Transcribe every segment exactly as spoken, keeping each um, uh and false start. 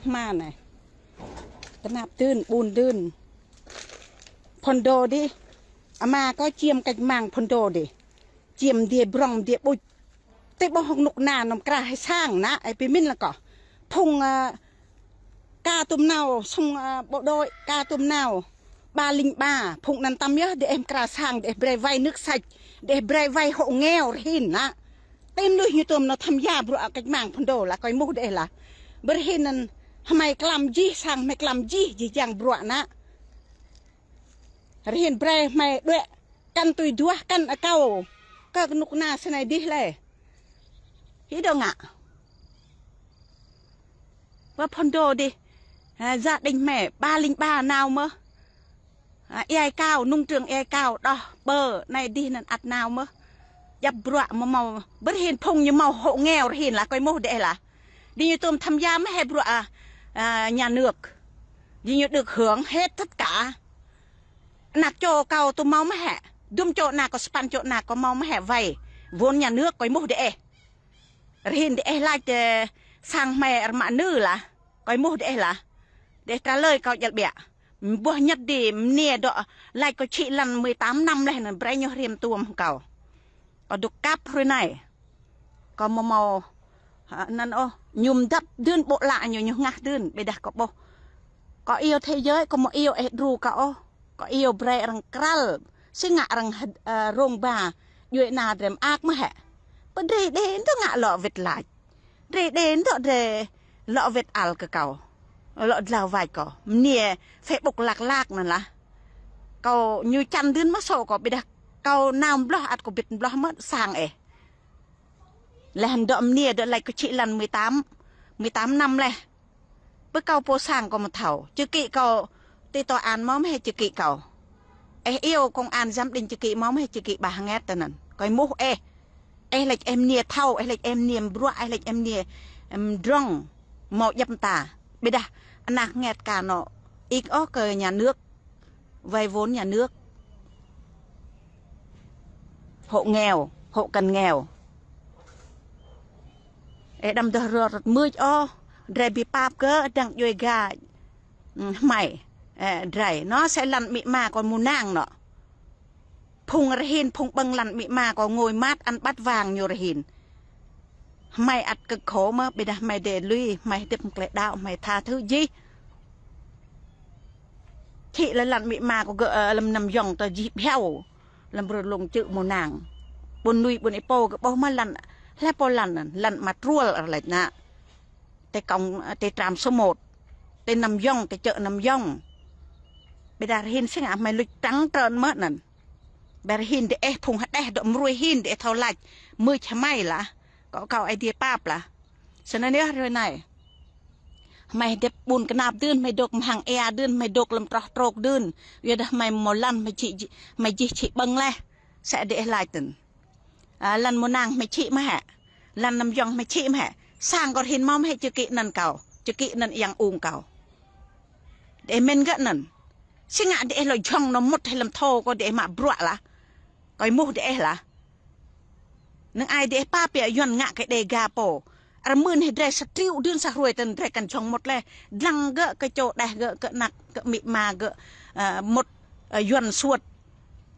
Hma anai. Tơnap dưn, ƀun dưn. Phun dô dih. Ama kâo čiêm cách mạng phun dô dih. Čiêm dih brŏng dih ƀuč. Tơ ƀuh hŏng nuk na nŏm kra hĭ sang nă, ơi pơmĭn lah kâo. Phung, ơ, ka tŭm nao, sung, ơ, bộ đội, ka tŭm nao. Ba linh ba, phung anăn tăm yơh, dêh kra sang, dêh brơi vay nước sạch, dêh brơi vay hộ nghèo rơhin nă. Tơl lui ñu tŭm nao tham gia bruă cách mạng phun dô lah, kâo ƀuh dêh lah. Brơi rơhin anăn, hmei klăm jih, sang hmei klăm jih, jih jang bruă nă. Rơhin brơi hmei đuĕ, kăn tui duah, kăn akâo. Kơ knŭk kna snei dih lĕ. Hĭ dŏ ngă. Wă phun dô dih. Ha, gia đình hmei, ba linh ba nao mơh. Ha, ơi kâo, nung trương ơi kâo, đŏh, ƀơ, anai dih anăn ăt nao mơh. Djăp bruă mâo mâo, brơi rơhin phung ñu mâo hộ nghèo rơhin lah, kâo ƀuh dêh lah. Dih ñu tŭm tham gia mơh hĕ bruă, à, à, nhà nước. Dih ñu được hưởng hết tất cả. Anak čô kâo tŭ mâo mơh hĕ. Dŭm čô anak kâo, sapăn čô anak kâo mâo mơh hĕ vay vốn nhà nước, kâo ƀuh dêh. Rơhin dêh lač, ơ, sang hmei rơmă nư lah. Kâo ƀuh dêh lah. Dêh trả lời kâo djăl ƀiă. Boh ñăt dih mniê dŏ lač kâo čhĭ lăn mười tám năm leh anăn brơi ñu hriăm tŭm kâo. Kâo dôk kăp hrơi anai. Kâo mâo mâo, ha, anăn ôh, ñu mdăp dưn ƀô̆ lă ñu, ñu hngah dưn, ƀiădah kâo ƀuh. Kâo iâu thế giới, kâo mâo iâu ih đru kâo ôh. Kâo iâu brơi arăng krăl, si ngă arăng, ơ, rông ba, djuê ana drei mơak mơh hĕ. Pơ drei đei dŏ ngă lŏ wĭt lač. Drei đei dŏ drei lŏ wĭt ăl kơ kâo. Lŏ dlao wač kâo. Mniê Facebook lak lak anăn lah. Kâo ñu čan dưn mơh sô kâo, ƀiădah kâo nao mbloh ăt kâo bĭt mbloh mơh sang ih. Leh anăn dŏ mniê dŏ lač kâo čhĭ lăn mười tám, mười tám năm leh. Pơ kâo pô sang kâo mơh thâo. Čơkĭ kâo ti tòa án mâo mơh hĕ čơkĭ kâo. Ih iâu công an giám định čơkĭ mâo mơh hĕ čơkĭ ƀah hơngĕt tơ anăn. Kâo ƀuh ih. Ih lač ih mniê thâo, ih lač ih mniê mbruă, ih lač ih mniê, ưm, drŏng. Mâo djăp mta. Ƀiădah anak hơngĕt ka nŏ. Ih ôh kơ nhà nước. Vay vốn nhà nước. Hộ nghèo, hộ cận nghèo. Ê, đăm dơh rơr rơ̆t mưč ôh, drei bi pap kơ dăng djuê ga, ưm, hmei. Ê, drei, nŏ sĕ lăn amĭ ama kâo mơnang nŏ. Phung rơhin, phung ƀơ̆ng lăn amĭ ama kâo ngôi mát ăn bát vàng ñu rơhin. Hmei ăt kơ khô mơh, ƀiădah hmei đei lui, hmei hơdip hăng klei đaŏ, hmei tha thứ jih. Čhĭ lĕ lăn amĭ ama kâo gơ̆, ơ, lăm Nam Yông tơ jih phiao. Lăm brơi lông čư̆ mơnang. Ƀuôn Nui, ƀuôn Ipô gơ̆ ƀuh mơh lăn, hlei pô lăn, lăn Ama Truôl arăng lač nă. Tơ kông, tơ tram số một. Tơ Nam Yông, tơ čư̆ Nam Yông. Ƀiădah rơhin sĭt ngă hmei luč trăng trơn mơh anăn. Ƀiădah rơhin dêh phung hơđeh dŏ mrui hin dêh thâo lač. Mưč hmei lah. Kâo, kâo Aê Diê pap lah. Snăn yơh hrơi anai. Hmei hơdip ƀun knap dưn, hmei dôk mơhăng êa dưn, hmei dôk lăm troh trôk dưn. Yua dah hmei mâo lăn, hmei čhĭ, hmei jih čhĭ ƀơ̆ng leh. Sĕ dêh lač tơ̆n. Ơ, lăn mơnang hmei čhĭ mơh hĕ. Lăn Nam Yông hmei čhĭ mơh hĕ. Sang kâo rơhin mâo mơh hĕ čơkĭ anăn kâo. Čơkĭ anăn yang ung kâo. Dêh mĭn gơ̆ anăn. Sĭt ngă dêh lŏ jhŏng nŏ mŭt hĭ lăm thâo kâo dêh mă bruă lah. Kâo ƀuh dêh lah. Năng ai dêh pap pia Yuăn ngă kơ Đêga pô. Arăng mưn hĭ drei sa triệu dưn sa hruê tơ̆n drei kăn jhŏng mŭt leh. Dlăng gơ̆ kơ čô đeh gơ̆ kơ anak kơ amĭ ama gơ̆, ơ, mŭt, ơ, Yuăn suôt.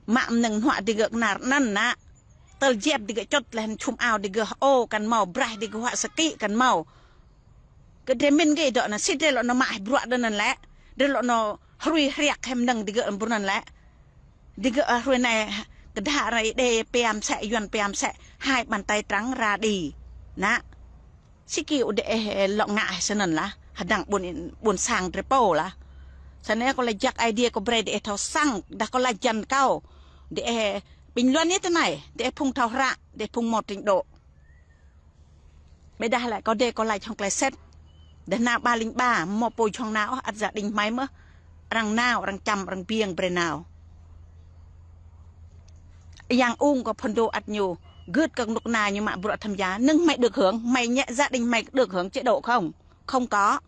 Mă mơnơ̆ng hnuă digơ̆ kơnar anăn nă. Tơl jep digơ̆ čŭt leh čhum ao digơ̆ hơô kăn mâo, braih digơ̆ huă sơkĭ kăn mâo. Kơ drei mĭn gơ̆ dŏ anăn, sĭt drei lŏ nao mă hĭ bruă dơ̆ anăn lĕ. Drei lŏ nao hrui hriăk hĭ mơnơ̆ng digơ̆ lăm ƀuôn anăn lĕ. Digơ̆, ơ, hrui anai, kơđa arăng Êđê pia mơsĕ, Yuăn pia mơsĕ, hai bàn tay trắng ra đi. Nă. Sĭt kơ dêh, ơ, lŏ ngă hĭ snăn lah. Hơdăng ƀuôn, ƀuôn sang drei pô lah. Snăn kâo lač jăk Aê Diê kâo brơi dêh thâo săng, dah kâo lač jăn kâo. Dêh, ơ, bình luận yơh tơ anai, dêh phung thâo hră, dêh phung mâo trình độ. Ƀiădah lĕ kâo dêh kâo lač hŏng klei sĭt. Dah nao ba linh ba, mâo pô jhŏng nao ôh, ăt gia đình hmei mơh. Arăng nao, arăng čăm, arăng biêng brơi nao. Yang ung kơ phŭn dô ăt ñu, gưt kơ knŭk kna ñu mă bruă tham gia. Năng hmei được hưởng, hmei ñu gia đình hmei được hưởng chế độ không? Không có.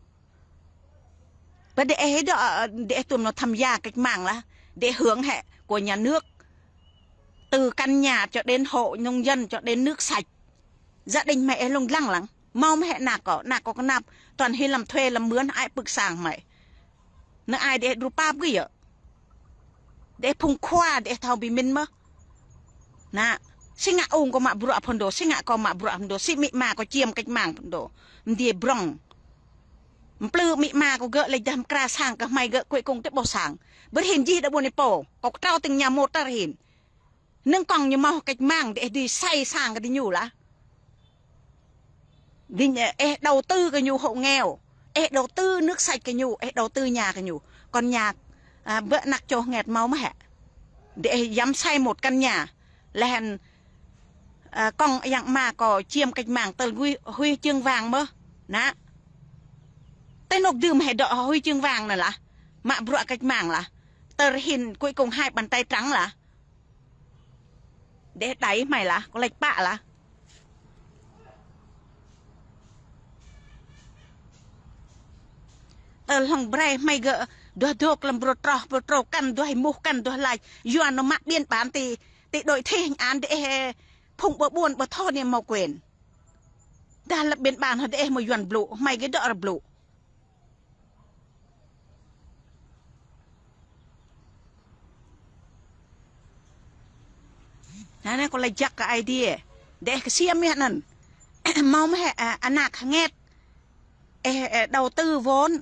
Pơ dêh dŏ, ơ, dêh tŭm nao tham gia cách mạng lah. Dêh hưởng hĕ của nhà nước. Từ căn nhà cho đến hộ nông dân cho đến nước sạch. Gia đình hmei ih lông dlăng lăng. Hmâo mơ̆ hĕ ană kâo, ană kâo kơnăp, tuan hĭ lăm thuê lăm mưn ai pưk sang hmai. Nơ ai dêh dru pap gơ̆ yơh. Dêh phung khua dêh thâo bi mĭn mơ̆. Nă, si ngă ung kâo mă bruă phŭn dô, si ngă kâo mă bruă phŭn dô, si amĭ ama kâo čiêm kĕč mang phŭn dô. Mdê brŏng. Mplư amĭ ama kâo gơ̆ lĕ dah mkra sang kơ hmai gơ̆ kuĭ kŭng tĕ ƀuh sang. Bơ hĭn jih đa ƀuôn ih pô, kâo kơtrâo tĭng ña mô tar hĭn. Nơ̆ng kŏng ñu hmâo kĕč mang dêh dui sai sang kơ diñu lah. Dĭng, ơ, ih đầu tư kơ ñu hộ nghèo. Ih đầu tư nước sạch kơ ñu, ih đầu tư nhà kơ ñu. Kŏn nhà, a, ƀơi anăk čô hơnget hmâo mơ̆ hĕ. Dêh ih yăm sai một căn nhà. Lĕ hăn, a, kŏng yang ama kâo čiêm kĕč mang tơl gui huy chương vàng mơ̆. Nă. Tơ nôk dưm hĕ dŏ huy chương vàng nă lah. Mă bruă kĕč mang lah. Tơ hĭn kuĭ kŭng hai bàn tay trắng lah. Dêh đai hmai lah, kâo lĕč pă lah. Tơ hlŏng brai hmai gơ̆, duah dôk lăm brô troh, brô trô kăn, duah hĭ muh kăn, duah lač. Yua nô mă biên bản ti, ti đội thi hành án dêh, ơ, phung ƀơ ƀuôn ƀơ thôn ñu hmâo quyền. Dah lăp biên bản hŏ dêh hmâo yuan blŭ, hmai gơ̆ dŏ ră blŭ. Nă, nă, kâo lĕ jak kơ Aê Diê. Dêh kơ siam yơh anăn. Hmâo mơ̆ hĕ, a, ană hơnget. Ơ, ơ, đầu tư vốn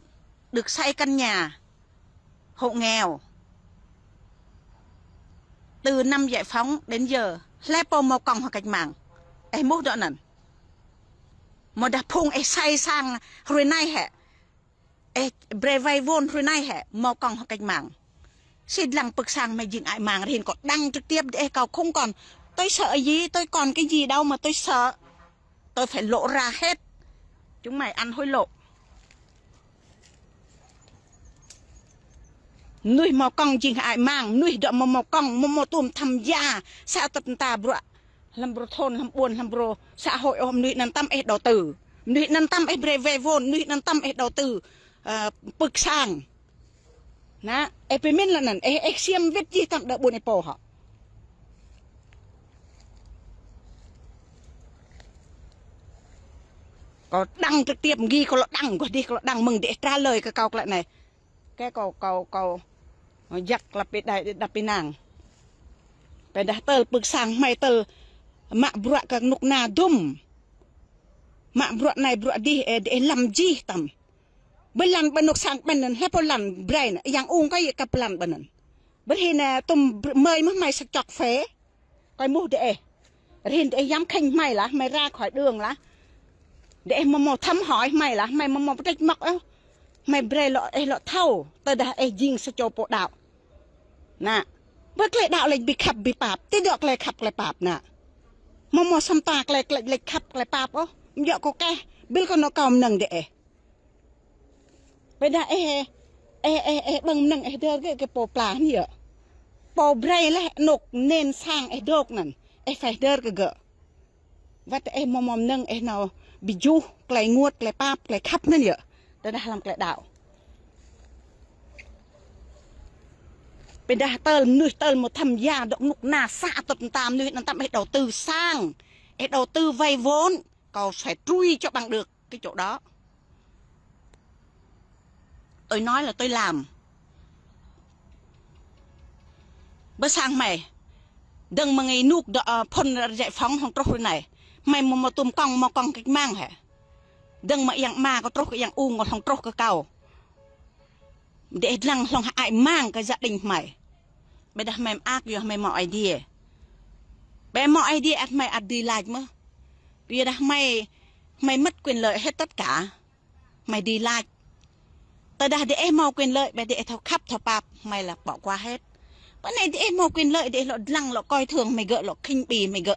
được xây căn nhà hộ nghèo. Từ năm giải phóng đến giờ, hlơi pô hmâo kŏng hŏ kĕč mang. Ơ, muh dŏ anăn. Mơ̆ dah phung ơ sai sang hrơi anai hĕ. Ơ, brơi vay vốn hrơi anai hĕ, hmâo kŏng hŏ kĕč mang. Si dlăng pưk sang hmai jing ai mang, rĭn kâo đăng trực tiếp dêh, ơ, kâo không còn, tôi sợ gì, tôi còn cái gì đâu mà tôi sợ. Tôi phải lộ ra hết. Chúng mày ăn hối lộ. Mnuih hmâo kŏng jing ai mang, mnuih dŏ hmâo hmâo kŏng, hmâo hmâo tuôm tham gia, sa tơt ta bruă. Lăm brô thôn, lăm ƀuôn, lăm brô xã hội ôh, mnuih anăn tăm ơ đầu tư. Mnuih anăn tăm ơ brơi vay vốn, mnuih anăn tăm ơ đầu tư, ơ, pưk sang. Nă, ơ bi mĭn lah anăn, ơ, ơ siam wĭt jih tăm đa ƀuôn ih pô hŏ. Kâo đăng trực tiếp, gih kâo lŏ đăng, kâo dih kâo lŏ đăng, mơ̆ng dêh trả lời kơ kâo klă anai. Kơ kâo, kâo, kâo, jak lăp ƀĕ đai, đăp ƀĕ nang. Ƀĕ dah tơl pưk sang hmai tơl mă bruă kơ nuk na dŭm. Mă bruă anai bruă dih, ơ, dêh lăm jih tăm. Bơ lăn ƀơi anôk sang ƀăn anăn, hlơi pô lăn brơi anăn, yang ung kơ yơh kăp lăn ƀơi anăn. Bơ hĭn, ơ, tŭm br-, mơi mơ̆ hmai sa čŏk phê. Kơ muh dêh. Rĭn dêh yăm khĕnh hmai lah, hmai ra khỏi đường lah. Dêh hmâo hmâo thăm hỏi hmai lah, hmai hmâo hmâo pơtrĕč mŏk ôh. Hmai brơi lŏ, ơ, lŏ thâo, tơdah ơ jing sa čô pô đaŏ. Nă, bơ klei đaŏ lĕč bi khăp bi pap, ti dŏ klei khăp klei pap nă. Hmâo hmâo săm ta klei, klei, klei khăp klei pap ôh, mjŏ kâo keh, bil kơ nô kâo mơnơ̆ng dêh. Ƀĕ dah ơ, ơ, ơ, ơ, ƀơ̆ng mơnơ̆ng ơ dơr gơ̆ kơ pô pla anai yơh. Pô brơi leh anôk nên sang ơ dôk anăn, ơ phải dơr kơ gơ̆. Wăt ơ hmâo hmâo mơnơ̆ng ơ nao bi juh, klei ênguôt, klei pap, klei khăp anăn yơh. Tơdah lăm klei đaŏ. Ƀĕ dah tơl mnuih tơl hmâo tham gia dŏ nuk na sa tơt ta mnuih anăn tăm ơ đầu tư sang, ơ đầu tư vay vốn, kâo sẽ truy cho bằng được cái chỗ đó. Tôi nói là tôi làm. Bơ sang hmai. Dơ̆ng mơ̆ng ih nuk dŏ, ơ, phŭn giải phóng hlŏng truh hrơi anai. Hmai hmâo hmâo tŭm kŏng, hmâo kŏng kĕč mang hĕ. Dơ̆ng mơ̆ng yang ama kâo truh kơ yang ung kâo hlŏng truh kơ kâo. Dêh dlăng hlŏng hơai mang kơ gia đình hmai. Ƀĕ dah hmai mơak yua hmai hmâo Aê Diê. Ƀĕ hmâo Aê Diê ăt hmai ăt dưi lač mơ̆. Yua dah hmai, hmai mất quyền lợi hết tất cả. Hmai dưi lač. Tơdah dêh hmâo quyền lợi, ƀĕ dêh thâo khăp, thâo pap, hmai lah bỏ qua hết. Pơ anai dêh hmâo quyền lợi, dêh lŏ dlăng, lŏ coi thường hmai gơ̆, lŏ khinh bỉ hmai gơ̆.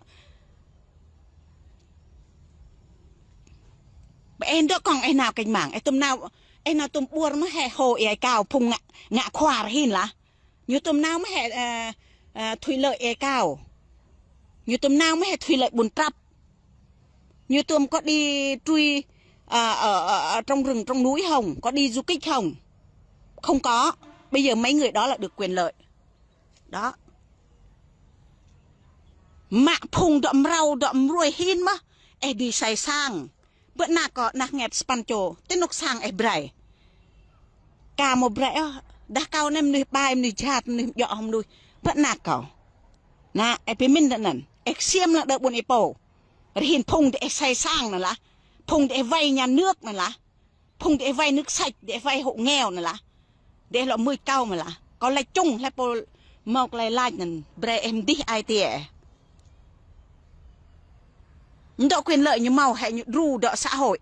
Ƀĕ ơ dŏ kŏng ơ nao kĕč mang, ơ tŭm nao, ơ nao tŭm ƀuôn mơ̆ hĕ hồ ih ai cao, phung ngă, ngă khua rĭn lah. Ñu tŭm nao mơ̆ hĕ, ơ, ơ, thủy lợi ơ cao. Ñu tŭm nao mơ̆ hĕ thủy lợi Buôn Trăp. Ñu tŭm có đi truy, ơ, ơ, ơ, ơ, trong rừng, trong núi không? Có đi du kích không? Không có. Bây giờ mấy người đó là được quyền lợi. Đó. Mă phung dŏ mrâo, dŏ mruih hĭn mơ̆. Ơ dưi sai sang. Bơ anăk kâo, anăk ngĕt sapăn čô, tơ anŭk sang ih brơi. Ka mơ̆ brơi ôh, dah kâo anai mơnuih ƀai, mơnuih jhat, mơnuih mjŏ, mơnuih. Bơ anăk kâo. Anai, ih pơmĭn tơ anŭn. Ih ksiêm lăng đơ ƀôn ih pô. Rơhin phung dih ih sai sang anŭn lah. Phung dih ih wai nhà nước anŭn lah. Phung dih ih wai nước sạch, dih ih wai hộ nghèo anŭn lah. Dih ih lŏ mưč kâo mơ̆n lah. Kâo laĭ čung, hlơi pô hmâo tơlơi laĭ anŭn. Brơi ih mơdih ai tiê. Dŏ quyền lợi ñu hmâo hĕ ñu đru dŏ xã hội.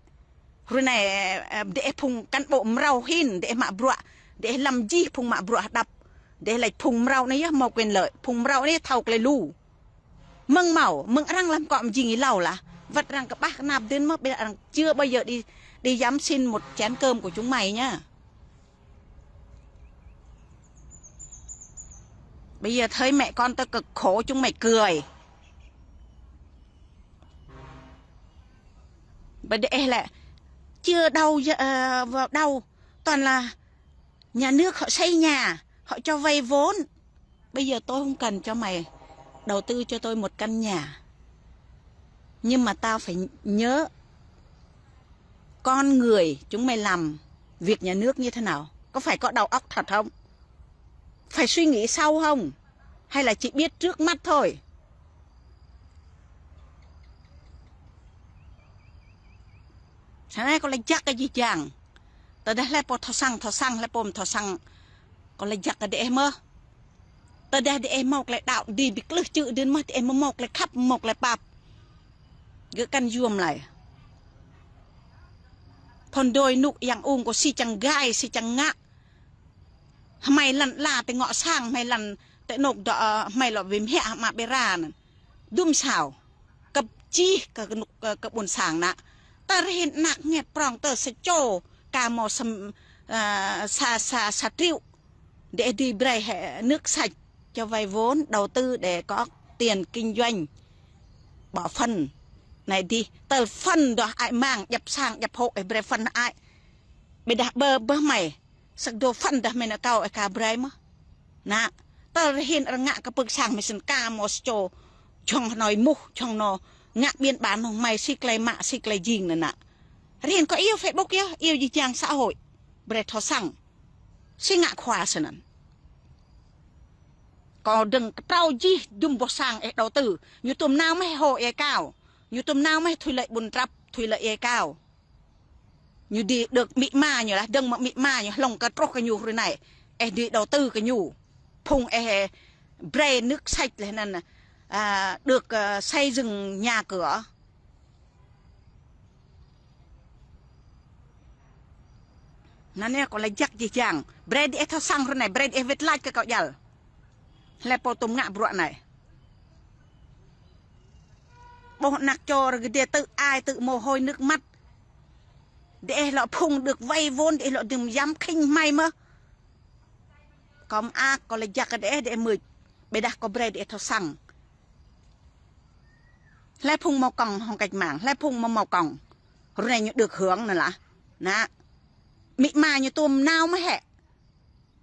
Hrơi anai, ơ, dih ih phung cán bộ mrâo hin, dih ih mă bruă, dih ih lăm jih phung mă bruă hơđăp. Dih ih laĭ phung mrâo anai yơh hmâo quyền lợi, phung mrâo anai thâo tơlơi lu. Mơ̆ng hmâo, mơ̆ng arăng lăm kŏ mơjing ih hlâo lah. Wơ̆t arăng kơƀah kơnap dơ̆n mơ̆, ƀiă arăng chưa bao giờ đi, đi dám xin một chén cơm của chúng mày nhá. Bây giờ thấy mẹ con tao cực khổ chúng mày cười. Bây giờ ih lĕ chưa đầu, ờ, vào đầu, toàn là nhà nước họ xây nhà, họ cho vay vốn. Bây giờ tôi không cần cho mày đầu tư cho tôi một căn nhà. Nhưng mà tao phải nhớ con người chúng mày làm việc nhà nước như thế nào. Có phải có đầu óc thật không? Phải suy nghĩ sâu không? Hay là chỉ biết trước mắt thôi? Sơnai kâo laĭ jak kơ jih jang. Tơdah hlơi pô thâo săng, thâo săng, hlơi pô ƀu thâo săng. Kâo laĭ jak kơ dih ih mơ̆n. Tơdah dih ih hmâo tơlơi đaŏ, dih ƀu klưh čư̆ dơ̆n mơ̆, dih ih hmâo tơlơi khăp, hmâo tơlơi pap. Gơ̆ kăn yuôm laih. Phŭn đôi nŭk yang ung kâo si čang gai, si čang ngă. Hmei lăn ala tơ ngŏ sang, hmei lăn tơ anŭk dŏ, ơ, hmei lŏ wĭ mơhiăk hmă ƀiă ra anŭn. Dŭm sao. Kơp čih kơ, kơ anŭk, kơ, kơ ƀôn sang anŭn. Tơ rơhin anăk ngĕt prŏng tơ sa čô, ka hmâo sa, ơ, sa, sa, sa triệu. Dih ih dưi brơi hĕ nước sạch cho vay vốn đầu tư để có tiền kinh doanh. Bỏ phần. Anai dih, tơl phần dŏ ai mang, djăp sang, djăp hộ, ih brơi phần ai. Ƀiă dah ƀơ, ƀơ hmei. Săk dŏ phần dah hmei nao kâo ih ka brơi mơ̆n. Anŭn, tơl rơhin arăng ngă kơ pơ̆k sang hmei sĭt ka hmâo sa čô. Jŏng hnoi mŭh, jŏng anŭn ngă biên bản hŏng hmei si tơlơi mă, si tơlơi jing anŭn. Rơhin kâo iâu Facebook yơh, iâu jih jang xã hội. Brơi thâo săng. Si ngă khua sơnăn. Kâo dơ̆ng kơtrâo jih dŭm boh sang ih đầu tư. Ñu tŭm nao mơ̆ ih hŏ ih kâo. Ñu tŭm nao mơ̆ ih thùi lĕ ƀôn trăp, thùi lĕ ih kâo. Ñu dih được amĭ ama ñu lah, dơ̆ng mơ̆ amĭ ama ñu hlŏng kơ truh kơ ñu hrơi anai. Ih dih đầu tư kơ ñu. Phung ih brơi nước sạch lĕ anŭn, à, được, ờ, xây dựng nhà cửa. Anŭn yơh kâo laĭ jak jih jang. Brơi dih ih thâo săng hrơi anai, brơi dih ih wơ̆t laĭ kơ kâo djăl. Hlơi pô tŭm ngă bruă anai. Ƀuh anăk čô rơgơdê tơ̆ ai tơ̆ mồ hôi nước mắt. Dih ih lŏ phung được vay vốn, dih ih lŏ dŭm yăm khĭn hmei mơ̆n. Kâo mơak, kâo laĭ jak kơ dih, dih ih mưč. Ƀiă dah kâo brơi dih ih thâo săng. Hlơi phung hmâo công hŏng cách mạng, hlơi phung hmâo, hmâo công. Hrơi anai ñu được hưởng anŭn lah. Anŭn. Amĭ ama ñu tŭm nao mơ̆ hĕ.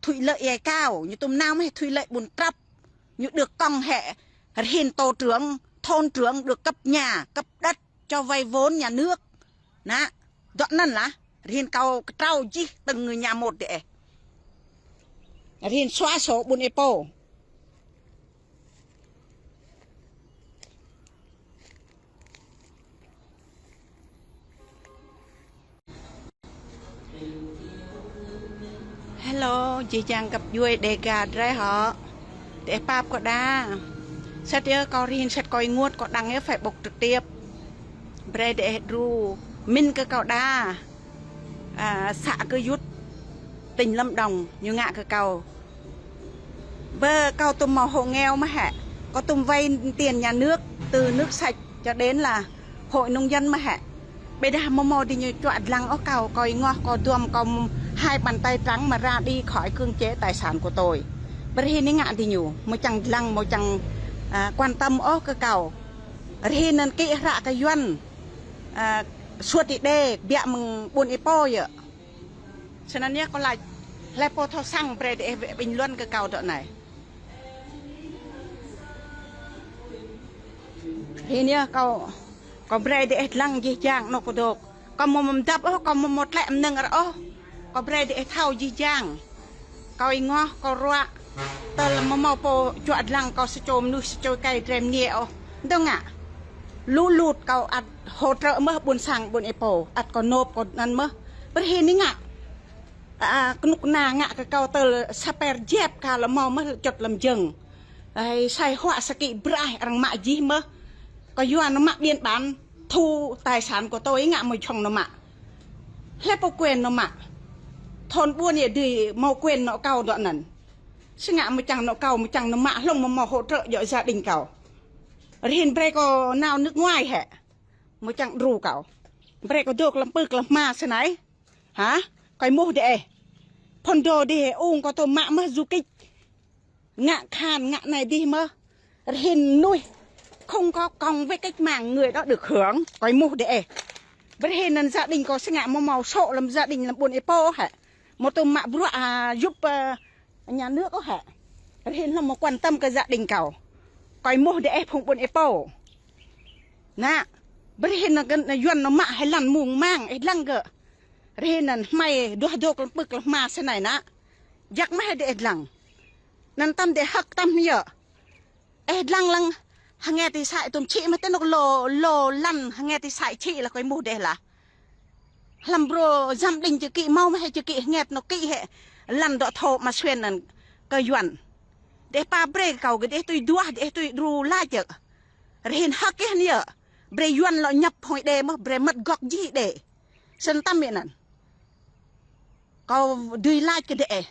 Thùi lĕ ih kâo, ñu tŭm nao mơ̆ ih thùi lĕ ƀôn trăp. Ñu được công hĕ, rơhin tổ trưởng, thôn trưởng được cấp nhà, cấp đất, cho vay vốn nhà nước. Anŭn, dŏ anŭn lah, rơhin kâo kơtrâo jih từng người nhà một dih ih. Rơhin xóa sổ ƀôn ih pô. Hello, jih jang găp djuai Đêga drơi hŏ. Dih ih pap kâo đa. Sĭt yơh kâo rơhin sĭt kâo ih rơngot kâo đăng yơh Facebook trực tiếp. Brơi dih ih đru. Min kơ kâo đa. À, xã Cư Dút, tỉnh Lâm Đồng, ñu ngă kơ kâo. Bơ kâo tŭm hmâo hộ nghèo mơ̆ hĕ. Kâo tŭm vay tiền nhà nước từ nước sạch cho đến là hội nông dân mơ̆ hĕ. Ƀiă dah hmâo hmâo dih ñu čuă dlăng ôh kâo, kâo ih rơngot, kâo duăm, kâo hai bàn tay trắng mà ra đi khỏi cưỡng chế tài sản của tôi. Bơ rơhin ih ngă dih ñu, hmâo čang dlăng, hmâo čang, à, quan tâm ôh kơ kâo. Rơhin anŭn kĭ hră kơ Yuăn, à, suôt ih đê, biă mơ̆ng ƀôn ih pô yơh. Sơnăn yơh kâo laĭ, hlơi pô thâo săng brơi dih ih bình luận kơ kâo dŏ anai. Rơhin yơh kâo, kâo brơi dih ih lăng jih jang anŏ kâo dŏ. Kâo mơ̆ mơdăp ôh, kâo mơ̆ mơ̆ tlĕ mơnơ̆ng ră ôh. Kâo brơi đĭ thâo jih jang. Kâo ih ngoh, kâo ruă. Tơl mơ̆ mâo pô juă dlăng kâo sa čô mơnuih, sa čô ih kơ drem ñiê ôh. Dơ̆ng ngă. Lu lut kâo ăt hỗ trợ mơ̆ ƀôn sang ƀôn ih pô. Ăt kâo nôp kâo anăn mơ̆. Brơi hĭn ih ngă. A, kơnuk kơna ngă kơ kâo tơl saper jep ka lơmâo mơ̆ čŭt lăm jơ̆ng. Ai, sai huă sa kĭ braih arăng mă jih mơ̆. Kâo yua nao mă biên bản thu tài sản kơ tơ ih ngă mơ̆ jhŏng nao mă. Hlơi pô quyền nao mă. Thôn ƀuôn ih dưi mâo quyền nao kâo dŏ anăn. Si ngă mơ̆ čang nao kâo, mơ̆ čang nao mă hlŏng mơ̆ mâo hỗ trợ djŏ gia đình kâo. Rơhĭn brơi kâo nao nước ngoài hĕ. Mơ̆ čang đru kâo. Brơi kâo dŏ lăm pưk lăm hma snei. Hă? Kâo ih mŭh đe. Phŭn dô đe ung kâo tơ mă mơ̆ du kích. Ngă khan, ngă anai dih mơ̆. Rơhĭn mơnuih. Không có công với cách mạng người đó được hưởng. Kâo ih mŭh đe. Brơi hĭn anăn gia đình kâo si ngă mơ̆ mâo sô̆ lăm gia đình lăm ƀôn ih pô hĕ. Mơ̆ tơ mă bruă, a, giúp, a, nhà nước ôh hĕ. Brơi hĭn hlŏng mơ̆ quan tâm kơ gia đình kâo. Kâo ih mŭh đe phung ƀôn ih pô. Nă. Brơi hĭn anăn kơ anăn yuăn nao mă hĕ lăn mung mang ih dlăng gơ̆. Rơhĭn anăn hmei duah dŏ lăm pưk lăm hma snei nă. Jăk mơ̆ hĕ đe ih dlăng. Anăn tăm đe hơ̆k tăm yơh. Ih dlăng lăng hơnge ti sai tŭm čhĭ mơ̆ tơ anŏ lô, lô lăn hơnge ti sai čhĭ lah kâo ih mŭh đe lah. Hlăm brô jăm đing čơ kĭ mâo mơ̆ hĕ čơ kĭ hơnge tơ anŏ kĭ hĕ. Lăn dŏ thô mă suen anăn kơ yuăn. Đe pap brơi kâo gơ̆ đe tui duah, đe tui đru lač yơh. Rơhĭn hơ̆k ih anăn yơh. Brơi yuăn lŏ ñăp hŏng đe mơ̆, brơi mơ̆t gŏk jih đe. Snăn tăm ih anăn. Kâo dưi lač kơ đe.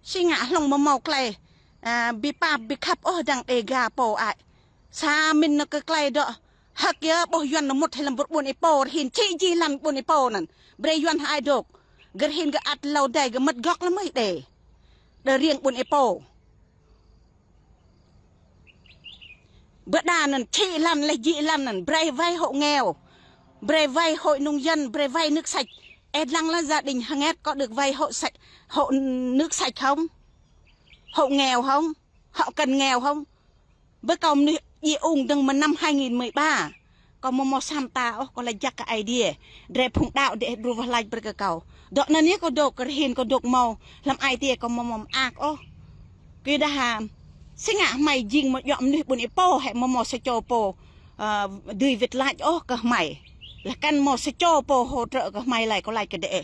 Si ngă hlŏng mơ̆ mâo klei, a, bi pap bi khăp ôh dăng Đêga pô ai. Sa min nao kơ klei dŏ. Hơ̆k yơh ƀuh yuăn nao mŭt hĭ lăm ƀuôn ih pô rơhĭn čhĭ jih lăn ƀuôn ih pô anăn. Brơi yuăn hơai dŏ. Gơ̆ rơhĭn gơ̆ ăt lâo đei gơ̆ mơ̆t gŏk lăm mơih đe. Đe riêng ƀuôn ih pô. Bơ đa anăn čhĭ lăn leh jĭ lăn anăn, brơi vay hộ nghèo, brơi vay hội nông dân, brơi vay nước sạch. Ih dlăng lăn gia đình hơnge kâo được vay hộ sạch, hộ nước sạch không? Hộ nghèo không? Hộ cận nghèo không? Bơ kâo mơnuih djai ung dơ̆ng mơ̆ năm hai nghìn mười ba. Kâo mơ̆ mâo sa mta ôh, kâo lač jăk kơ Aê Diê. Drei phung đăo đe đru wah lač brơi kơ kâo. Dŏ anăn yơh kâo dôk, kơ rơhĭn kâo dôk mâo. Hlăm ai tiê kâo mơ̆ mâo mơak ôh. Kơ dah hă, si ngă hmei jing mơ̆ djŏ mơnuih ƀuôn ih pô hĕ mơ̆ mâo sa čô pô, ơ, dưi wĭt lač ôh kơ hmei. Leh kăn mâo sa čô pô hỗ trợ kơ hmei lei kâo lač kơ đe.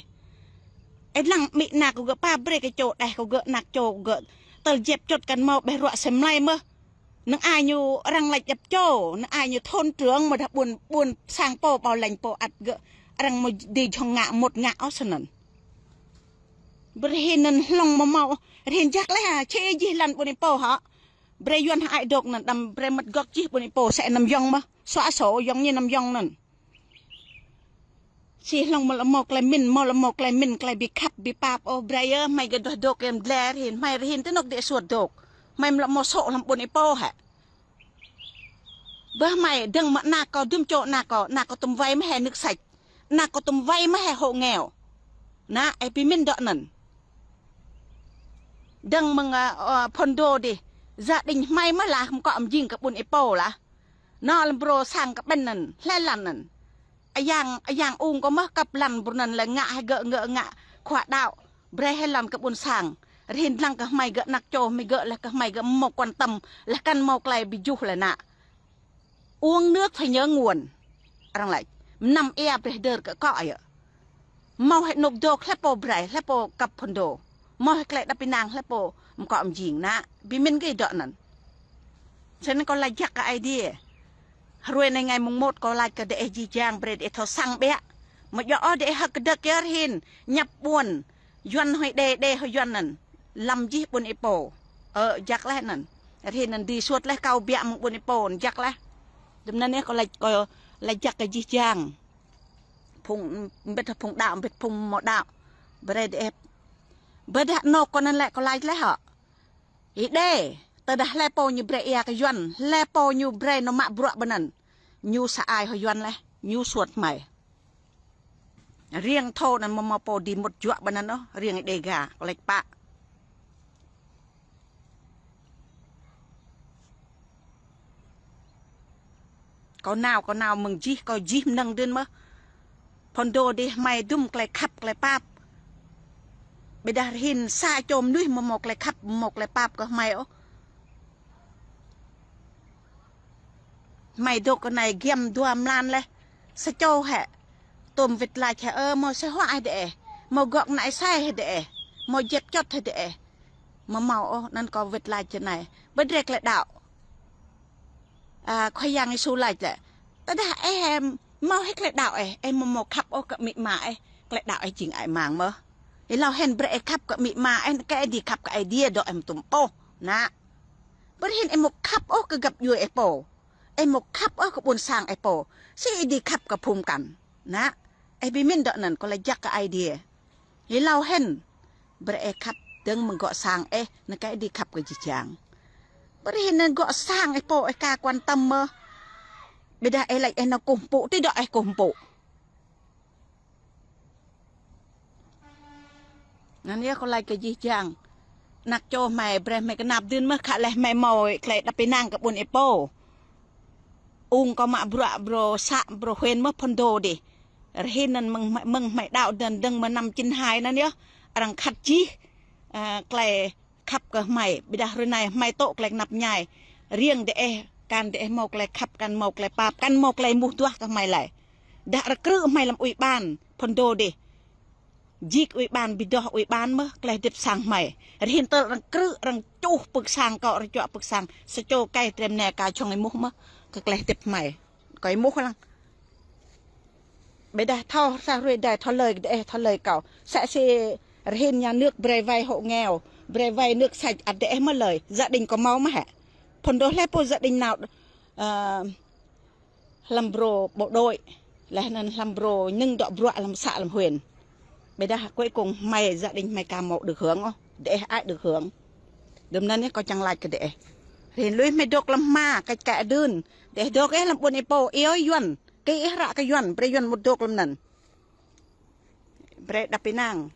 Ih dlăng amĭ anak kâo gơ̆ pap brơi kơ čô đeh kâo gơ̆ anak čô kâo gơ̆. Tơl jep čŭt kăn mâo ƀĕ ruă sem lei mơh. Năng ai ñu arăng lač djăp čô, năng ai ñu thôn trưởng mơ̆ dah ƀuôn, ƀuôn sang pô ƀâo lĕng pô ăt gơ̆. Arăng mơ̆ dưi jhŏng ngă mŭt ngă ôh snăn. Brơi hĭn anăn hlŏng mơ̆ mâo, rơhĭn jăk leh hă, čhĭ jih lăn ƀuôn ih pô hă. Brơi yuăn hơai dôk anăn đăm brơi mơ̆t gŏk jih ƀuôn ih pô sĕ năm yŏng mơh, xóa sổ yŏng ñu năm yŏng anăn. Si hlŏng mơ̆ lŏ mâo klei mĭn, mâo lŏ mâo klei mĭn, klei bi khăp, bi pap ôh, brơi yơh, hmei gơ̆ duah dôk kem dler hĭn, hmei rơhĭn tơ anŏ đe suôt dôk. Hmei mơ̆ lŏ mâo sô̆ hlăm ƀuôn ih pô hĕ. Bơ hmei dơ̆ng mơ̆ anak kâo, dŭm čô anak kâo, anak kâo tŭm wei mơh hĕ nước sạch. Anak kâo tŭm wei mơh hĕ hộ nghèo. Nă, ih bi mĭn dŏ anăn. Dơ̆ng mơ̆ng, ơ, ơ, phŭn dô dih. Gia đình hmei mơh lah mkŏ mjing kơ ƀuôn ih pô lah. Nao lăm brô sang kơ ƀĕn anăn, hlei lăn anăn. Ayang, ayang ung kâo mơh kăp lăn brô anăn lĕ ngă hĕ gơ̆, gơ̆ ngă khua đăo. Brơi hĕ lăn kơ ƀuôn sang. Rơhĭn dlăng kơ hmei gơ̆ anak čô hmei gơ̆ leh kơ hmei gơ̆ mâo quan tâm leh kăn mâo klei bi juh leh nă. Uống nước phải nhớ nguồn. Arăng lač. Mnăm ia brơi dơr kơ kŏ yơh. Mâo hĕ anŏ dôk hlei pô brơi, hlei pô kăp phŭn dô. Mâo hĕ klei đăp ênang hlei pô mkŏ mjing nă. Bi mĭn gơ̆ dŏ anăn. Snăn kâo lač jăk kơ Aê Diê. Hruê anei ngày mùng một kâo lač kơ đe jih jang brơi đe thâo săng ƀiă. Mơ̆ djŏ ôh đe hơ̆k kơdơ̆k yơh rơhĭn. Ñăp ƀuôn. Yuăn hơi đe, đe hơi yuăn anăn. Lăm jih ƀuôn ih pô. Ơ, jăk leh anăn. Rơhĭn anăn dưi suôt leh kâo biă mơ̆ng ƀuôn ih pô, jăk leh. Dŭm anăn yơh kâo lač, kâo lač jăk kơ jih jang. Phung, mbĭt phung đăo, mbĭt phung mâo đăo. Brơi đe. Bơ dah anŏ kâo anăn lĕ kâo lač leh hă. Ih đe, tơdah hlei pô ñu brơi ia kơ yuăn, hlei pô ñu brơi nao mă bruă ƀơi anăn. Ñu sa ai hŏ yuăn leh, ñu suôt hmei. Riêng thô anăn mơ̆ mâo pô dưi mŭt juă ƀơi anăn ôh, riêng ih Đêga, kâo lač pă. Kâo nao, kâo nao mơ̆ng jih, kâo jih mơnơ̆ng dưn mơh. Phŭn dô dih hmei dŭm tơlơi khăp tơlơi pap. Ƀiădah rơhin sa čô mơnuih mơ̆ hmâo tơlơi khăp, mơ̆ hmâo tơlơi pap kơ hmei ôh. Hmei dŏ kơ anai giăm dua mlan laih. Sa čô hĕ. Tôm wĭt lač hĕ, ơ, hmâo asơi huă hĕ dêh. Hmâo gŏ ană asơi hĕ dêh. Hmâo jep čŏt hĕ dêh. Mơ̆ hmâo ôh, anŭn kâo wĭt lač tui anai. Ƀơi drơi tơlơi đaŏ. A, Khua Yang Yêsu lač lĕ. Tơdah ih hmâo hĭ tơlơi đaŏ ih, ih mơ̆ hmâo khăp ôh kơ amĭ ama ih, tơlơi đaŏ ih jing ai mang mơ̆. Ih hlâo hĭn brơi ih khăp kơ amĭ ama ih, kơ ih đĭ khăp kơ Aê Diê dŏ ih mơ̆ tŭm ôh. Ană. Brơi hĭn ih mơ̆ khăp ôh kơ găp djuai ih pô. Ih mơ̆ khăp ôh kơ ƀuôn sang ih pô. Si ih đĭ khăp kơ phung kăn. Ană. Ih ƀu mĭn dŏ anŭn kâo laĭ jak kơ Aê Diê. Ih hlâo hĭn. Brơi ih khăp dơ̆ng mơ̆ng gŏ sang ih, anŭn kơ ih đĭ khăp kơ jih jang. Brơi hĭn anŭn gŏ sang ih pô ih ka quan tâm mơ̆. Ƀiădah ih laĭ ih nao kơkuh pơpŭ, tui dŏ ih kơkuh pơpŭ. Anŭn yơh kâo laĭ kơ jih jang. Ană čô hmei brơi hmei kơnap dưn mơ̆ khă laih hmei hmâo tơlơi đăp ênang kơ ƀuôn ih pô. Ung kâo mă bruă brô să brô huyện mơ̆ phŭn dô dih. Rơhin anŭn mơ̆ng, mơ̆ng hmei đaŏ dơ̆ng dơ̆ng mơ̆ năm chín hai anŭn yơh. Arăng khăt jih, a, tơlơi khăp kơ hmei. Ƀiădah hrơi anai hmei tŏ tơlơi kơnap ñai. Riêng dêh, kăn dêh hmâo tơlơi khăp, kăn hmâo tơlơi pap, kăn hmâo tơlơi muh duah kơ hmei lơi. Dah arăng krư̆ hmei lăm ủy ban phŭn dô dih. Jik ủy ban ƀu dŏ ủy ban mơ̆, tơlơi hơdip sang hmei. Rơhin tơl arăng krư̆, arăng čuh pưk sang kâo, arăng čuă pưk sang. Sa čô kơi trem ne ka čŏng ih muh mơ̆, kơ tơlơi hơdip hmei. Kâo ih muh lăng. Ƀiădah thâo sa hrơi dai thâo lơi dêh, thâo lơi kâo. Să si rơhin nhà nước brơi vay hộ nghèo, brơi vay nước sạch ăt dêh mơ̆ lơi. Gia đình kâo hmâo mơ̆ hĕ. Phŭn dô laih pô gia đình nao, ơ, hlăm brô bộ đội, laih anŭn hlăm brô nưng dŏ bruă hlăm să hlăm huyện. Ƀiădah cuối cùng hmei gia đình hmei ka hmâo được hưởng ôh, dêh ai được hưởng. Dŭm anŭn yơh kâo čang laĭ kơ dêh. Rơhin lui hmei dŏ hlăm hma, kĕč kĕ dưn. Dêh dŏ ih hlăm ƀuôn ih pô, ih ơi Yuan. Kơ ih hră kơ Yuan, brơi Yuan mŭt dŏ hlăm anŭn. Brơi đăp ênang.